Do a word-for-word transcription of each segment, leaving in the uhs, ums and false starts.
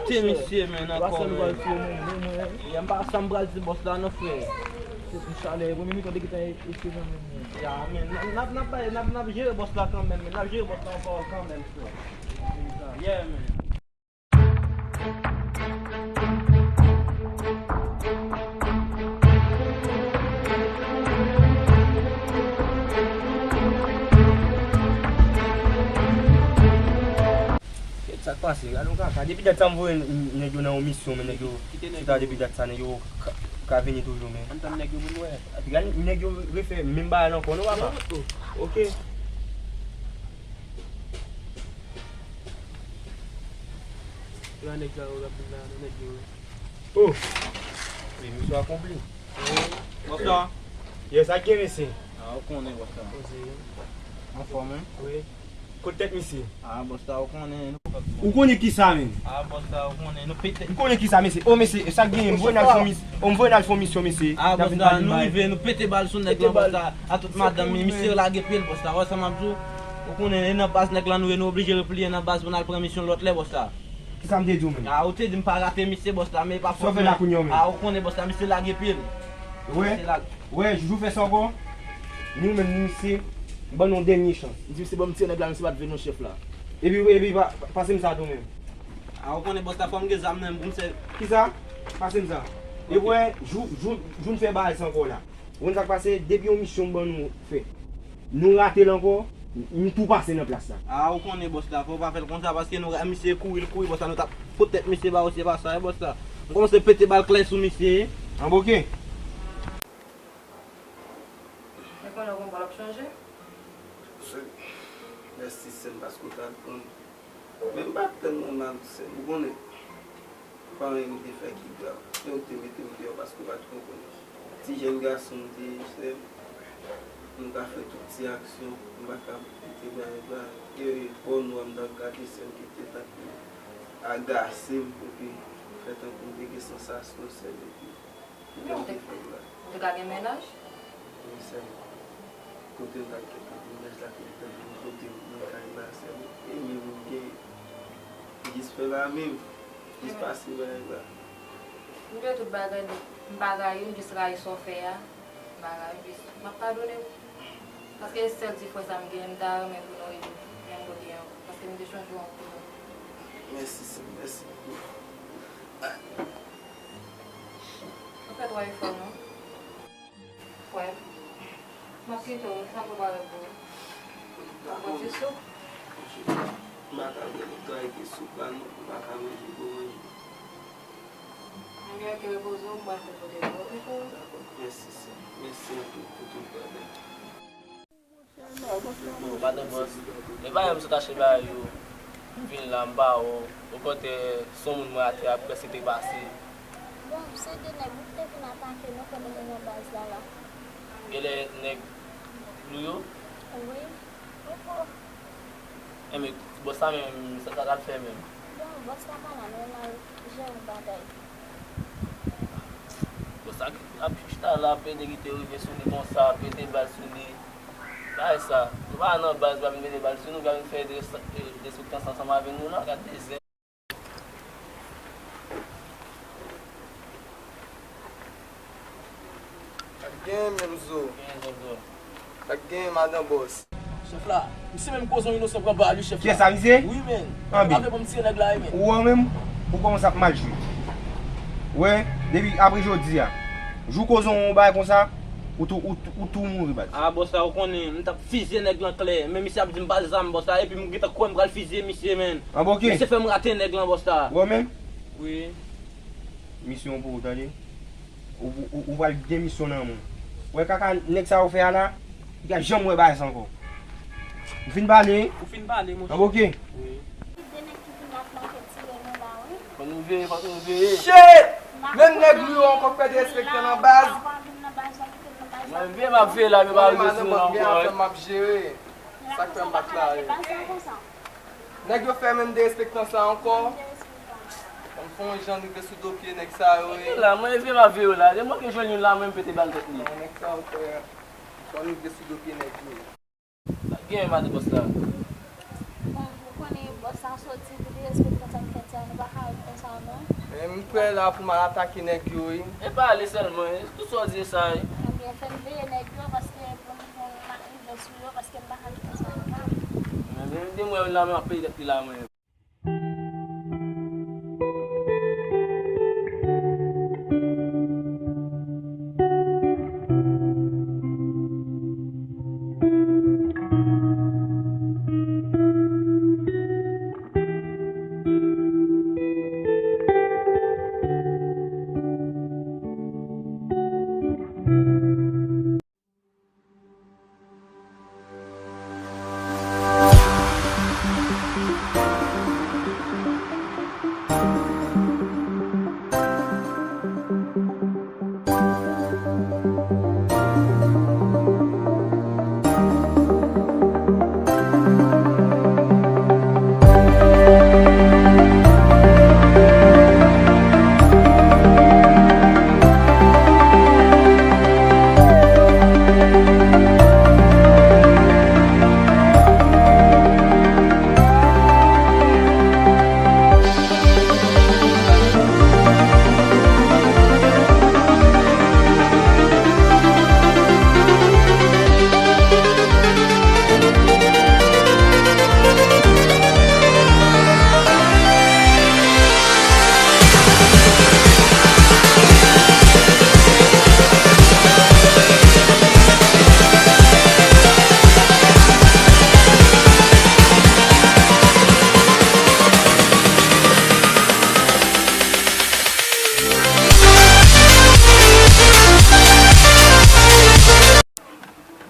Se misye, men, ankò, men. Pase nou pral tiye moun, men, men. Ya, m pa sa m pral di bòs la, non, frè. Se pou chalè, premye mitan te gentan eskize, men, men. Ya, men, n ap, n ap, n ap bay, n ap, n ap jere bòs la kanmenm, men. N ap jere bòs la an pawòl kanmenm, frè. Yeah, men. Kèt, sa k pase? Gade yon kaka. Depi dat sa m voye n-, nèg yo nan yon misyon, men nèg yo, chita depi dat sa, nèg yo ka, ka vini toujou, men. Ann tann nèg yo pou n wè. Gade nèg yo refè menm bagay la ankò, non, papa? Ok. Yo a nèg sa yo k ap vin la, nèg yo. Oh! Wi, misyon akonpli. Bòs la. Yes, sa k gen, mesye? A, ou konnen, bòs la. Anfòm, wi. Wi. Kot tèt misye? A, bòs la, ou konnen. Ou konnen kisa, menm? A, bòs la, ou konnen. Nou pete. Ou konnen kisa, mesye? O, mesye, sa k gen? M voye n al fè yon mis-, o, m voye n al fè yon misyon, mesye. A, bòs la, nou rive, nou pete bal sou nèg la, bòs la. A tout madanm li, misye lage pye l, bòs la. Wè sa m ap di w? Ou konnen, e nan baz nèg la nou ye, nou oblije repliye nan baz pou n al pran misyon lòt lè, bòs la. Kisa m te di w menm? A, ou te di m pa rate misye, bòs la, men e pa fòt mwen. Sa w fè la kounye a menm? A, ou konnen, bòs la, misye lage pye l. Wè, wè, Joujou fè sa ankò. Nou menm, nou misye, ban nou yon dènye chans. M di misye ban m tiye nèg la, misye pa t vle non, chèf la. Epi, epi, pa, pa, pase m sa tou menm. A, ou konnen, bòs la, fò m gen zam nan men m pou m sèvi. Kisa? Pase m sa. Epi, wè, Jou, Jou, Jou n fè bagay sa ankò la. Ou konn sa k pase? Depi yon misyon m ban nou fè, nou rate l ankò, m tou pase nan plas la. A, ou konnen bòs la, fò w pa fè l konsa, paske nou, misye kouri, l kouri, bòs la, nou t ap pot tèt misye ba ou, se pa sa, wi, bòs la. M kòmanse pete bal klè sou misye. Anboke. Men konnen w konn pa w ap chanje. Mèsi, sè m, paske w t ap konn. Men m pa t tèlman mal, sè m, ou konnen. Pa anyen m te fè ki grav. Se yo ki te mete m deyò paske yo pa t konprann. Ti jèn gason m te ye, sè m. M ka fè tout ti aksyon, m pa ka mete bagay, bagay. E bò nwa m t ap gade, sè m, ki te t ap agase m, epi fè tankou m te gen sansasyon, sè m, epi Ebyen, ou te, ou te ka gen mennaj? Wi, sè m. Kote m t ap gen mennaj la, ki te vin kote m nan kay la, sè m. E menm m gen, jis fè la menm, jis pase bagay la. M dwe tout bagay, m pa rayi, m jis rayi sa w fè a. M pa rayi, jis, m ap padone w. Paske e sèl ti frè sa m genyen, m ta renmen pou nou rete menm kote ankò. Paske m te chonje w anpil. Mèsi, sè m, mèsi. Ou fè twò efò, non. Frè m, m ap kite w, sa m prepare pou ou. Ou pran ti soup? M pa ka bwè, m travay ki soup la, non, m pa ka manje gwo manje. Ebyen, ok, repoze w, m pral fè pote pou ou, ok, frè m? Dakò, mèsi, sè m. Mèsi anpil pou tout bagay. Bon, madan bòs, e pa yon m sot achte bagay yo, m vin la, m pa wè w. Okontrè, se yon moun mwen atè a prèske te pase. Bon, se de nèg wi ki te vin atake nou pandan nou nan baz la la. Genlè nèg nou yo? Wi. Enben, bòs la menm, sa, sa l al fè menm? Bon, bòs la pa la, men l al jere yon bagay. Bòs la ap chita la, ap pede kite rive sou li konsa, pede bal sou li. Bagay sa, nou pa nan baz, pa vin mete bal sou nou, pa vin fè des-, destriktans ansanm avè nou la, gade zen. Sa k genyen, menm zo? Genyen, Zozo. Sa k genyen, madan bòs? Chèf la, misye menm koze yon inosan pran bal wi, chèf la. Kiyès sa, misye? Wi, men. Anben. Ape pou m tiye nèg la, wi, men. Ou wè menm, ou kòmanse ap mal jwe. Wè, depi apre jodi a, jou koze yon bagay konsa, ou tou, ou, ou tou mouri, baz. A, bòs la, ou konnen, m t ap fizye nèg lan klè, men misye ap di m pa zam, bòs la, epi m gentan kwè m pral fizye misye, men. Anben, ok. Misye fè m rate nèg lan, bòs la. Ou wè menm? Wi. Misyon pou ou, tande. Ou, ou, ou pral gen misyon nan men w. Wè kaka nèg sa yo fè a la, li ka janm wè bagay sa ankò. M fin pale. Ou fin pale, monchè. Anben, ok. Wi. De nèg ki vin ap manke tire nou la, wi. Fò nou veye, fò nou veye. Shit! Menm nèg nou yo ankò pèdi respekte nan baz. Mwen veye, m ap veye la, men pa rezo sou nou ankò. Gen afè m ap jere. Sa k fè m bat la, wi. Nèg yo fè menm derespektan sa ankò. Ban m fè yon jan rive sou do pye nèg sa yo, wi. Mwen la, mwen leve m ap veye w la. Depi mwen ke jwenn youn la, mwen m pete bal tèt li. Non, nèg sa yo fè. Ban m rive sou do pye nèg yo. Sa gen, madan bòs la? Bon, ou konnen bòs la Soti pou derespektan sa k fèt sa, nou pa ka ret konsa non. Men m prè la pou m al atake nèg yo, wi. E pa ale sèlman, wi. Tout sa w di e sa, wi. Ebyen, fè n veye nèg yo, paske pou n, pou n rive sou yo, paske m pa ka kite sa konsa. Men, men, men, mwen la, men ap peye tèt li la, mwen.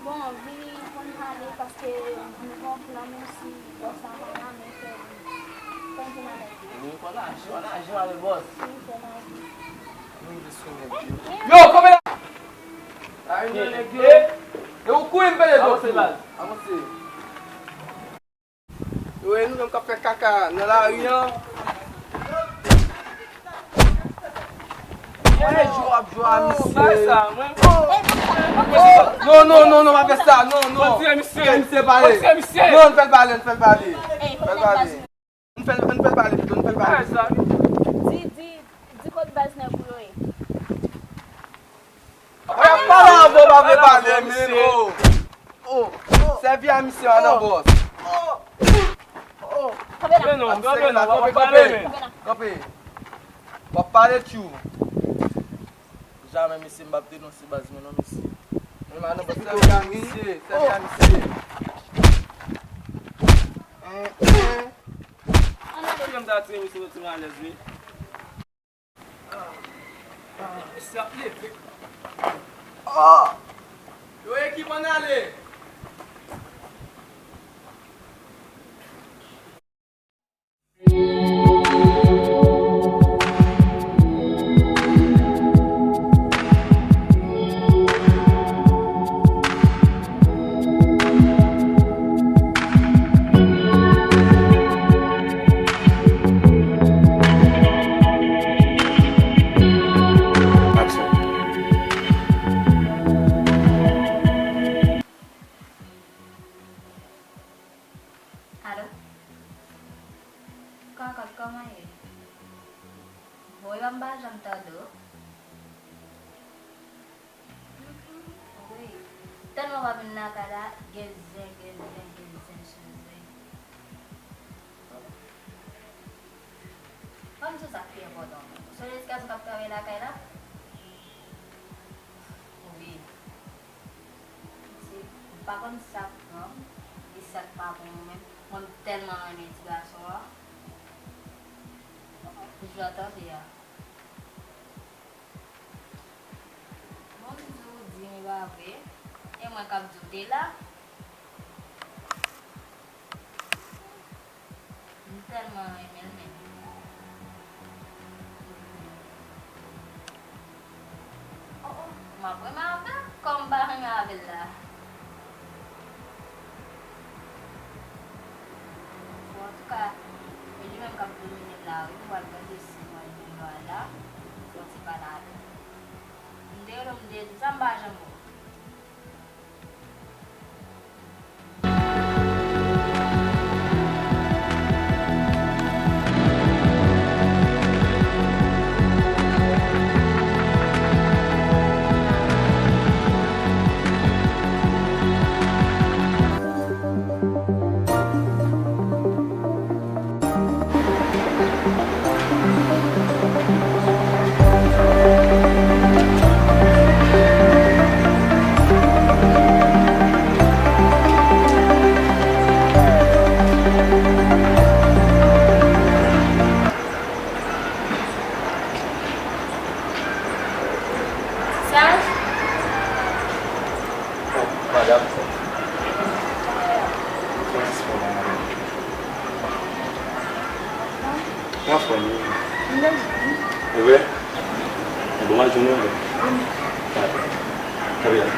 Bon, vini pou n pale paske nou gen yon plan, menm si bòs la pa la, men fè n, fè n vin avèk li. Wi, fò n aji, fò n aji, mwen avèk bòs. Wi, fò n aji. Yo, konbyen la? Ay, men nèg yo. E, e ou kouri m pede zòt. Avanse, baz, avanse. Yo, e nou menm k ap fè kaka nan lari an. Mwen jwe ap jwe a misye. Non, non, non, non, pa fè sa, non, non. Kite misye pale. Non, n fè l pale, n fè l pale. N fè l pale. N fè l, n fè l pale pito, n fè l pale. Di, di, di kot baz nèg ou yo ye. Mwen ap pale avè w, pa vle pale menm, oh. Oh, oh. Sèvi a misye, madan bòs. Oh, oh. Kanpe la. Kanpe la, kanpe, kanpe. Kanpe. W ap pale tjou. Jamè, mesye, m p ap denonse baz mwen non, mesye. Men madan bòs, sèvi a misye, sèvi a misye. Ann ale. Kòm sa tire misye, nou tire alèz, wi. Mesye ap leve. Ah! Yo, ekip, ann ale! Aksyon. Alo? Kòkòt, kòman ye? Bon, epa m pa janm tande w. Wi. Tèlman w pa vin lakay la, gen zen, gen zen, gen zen, gen zen. Ban m di w sa k pi enpòtan. Se yon edikasyon k ap travay lakay la? Wi. Mesye, m pa konn sa k pran m, e sa k pa pran mwen menm. Mwen, m tèlman renmen ti gason an. Ou jwe atande a. Bon, m di w di m e pa vre. E mwen k ap di w te la. M tèlman renmen l menm. Oh, oh, m ap renmen avè l, kòm m pa renmen avè l la. Bon, antouka, e li menm k ap domine m la, wi, m pral gade si mwen jwenn lwa la, pou m ti pale avè l. M te rele w, m te di w sa, m pa janm wè w. Bon, m al jwenn yo, men. Trè byen.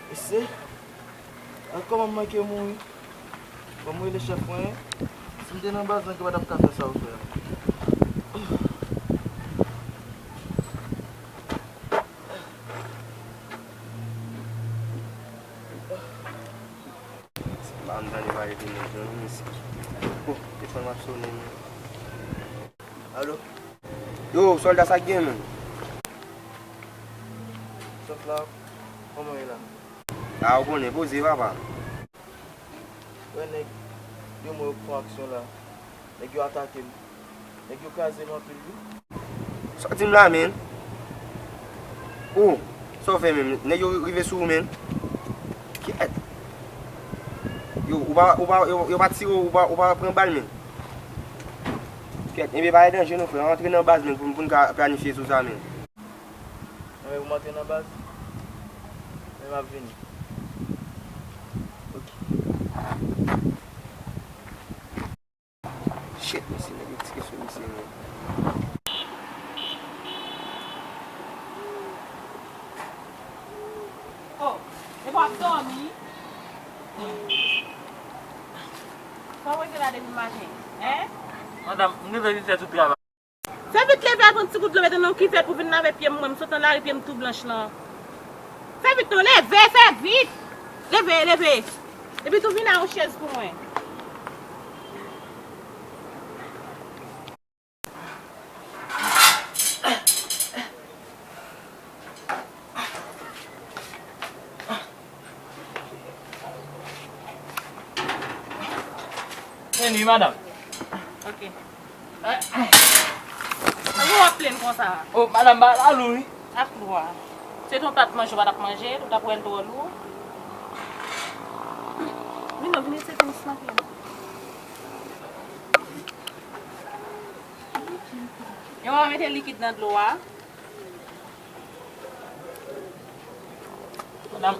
Mesye, ak kòman m manke mouri. Fò m rele chèf mwen. Si m te nan baz lan, ki pa t ap ka fè sa ou fè a. Se pa m tande pale de nèg yo, non, mesye. Oh, telefòn m ap sonnen, men. Alo? Yo, sòlda, sa k gen, menm? Chèf la, kòman w ye la? A, ou konnen, poze, papa. Wè nèg yo mwen yo k fè aksyon la. Nèg yo atake m. Nèg yo kraze m anpil, wi. Sa w di m la, menm? Ou, sa w fè menm? Nèg yo rive sou ou, menm? Kyèt! Yo, ou pa, ou pa, yo, yo pa tire w, ou pa, ou pa pran bal, menm? Kyèt, enben, pa gen danje non, frè. Antre nan baz, menm, pou, pou n ka planifye sou sa, menm. Enben, pou m antre nan baz, men m ap vini. Ok. Shit, mesye, nèg yo tire sou misye, menm. Oh, e w ap dòmi? Sa w rete la depi maten, en? Madanm, m gentan fin fè tout travay. Fè vit leve al pran ti gout dlo mete nan kivèt pou vin lave pye m, mwen m sot nan lari pye m tou blanch lan. Fè vit non, leve, fè vit! Leve, leve! Epi tou vin a yon chèz pou mwen. Byen wi, madanm. Ok. Ankò w ap plenn konsa? Oh, madanm, ba la lou, wi. Ak lou a. Se te yon plat manje w pa t ap manje, ou t ap wè l twò lou. Vin non, vin eseye tenis lan. Yo, mwen mete likid nan dlo a. Madanm.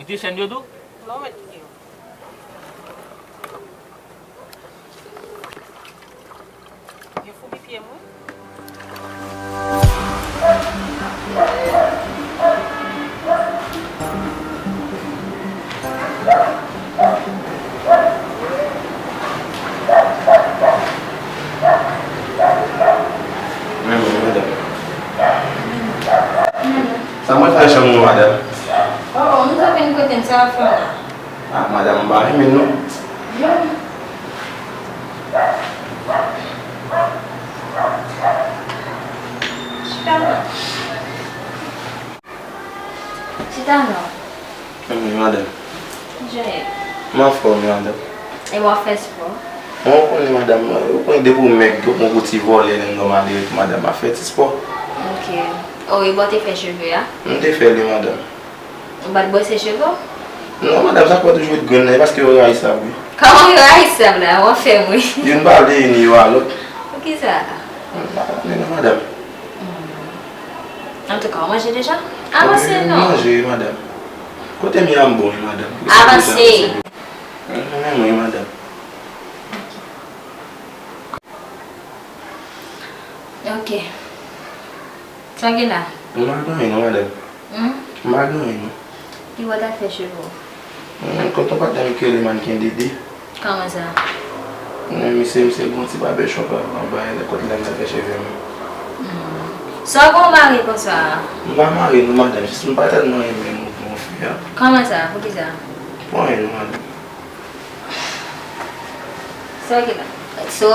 Mete chèn yo tou? Non, mete yo. Yo foubi pye m, wi. Men mwen, madanm. Sa mwen fè nan chanm nou, madanm? Oh, oh, nou t ap vin kote m, sa w ap fè la? Ah, madanm, m pa renmen l, non. Chita non. Chita non. Wi, madanm. Kijan w ye? M anfòm, wi, madanm. E w ap fè spò? Mwen, ou konnen, madanm, ou konnen depi w mèg, ou pran gwo ti vòlè, lè m nòmal, madanm, m ap fè ti spò. Ok. Oh, e bò w te fè cheve a? M te fè l, wi, madanm. Ou pa t bwose cheve w? Non, madanm, sa k fè w toujou ret grenn nan, e paske yo rayisab, wi. Kòman yo rayisab la? W ap fè m ri. Youn pa vle ini yo a lòt. Poukisa? M pa konnen non, madanm. Hmm. Antouka, w manje deja? Avanse non. Wi, m manje, wi, madanm. Kote m ye a m bon, wi, madanm. Avanse. M renmen w, wi, madanm. Ok. Sa w gen la? M pa gen anyen non, madanm. Hmm? M pa gen anyen non. Ki bò w t al fè cheve w? Hmm, kot yon patnè m ki rele Mannken Dede. Kòman sa? Men misye, misye gen yon ti barbershop anba, anba, e kot li la m t al fè cheve m. Hmm. Sa w gen w mare konsa a? M pa mare non, madanm, jis m pa tèlman renmen mouvman w fè a. Kòman sa? Poukisa? Pou anyen non, madanm. Sa w gen la? So,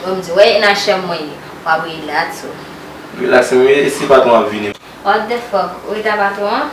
m di, wè, nan chanm mwen ye. W ap rilaks ou. Rilaks, men e si patwon an ap vini? What the fuck? Ou ret a patwon an?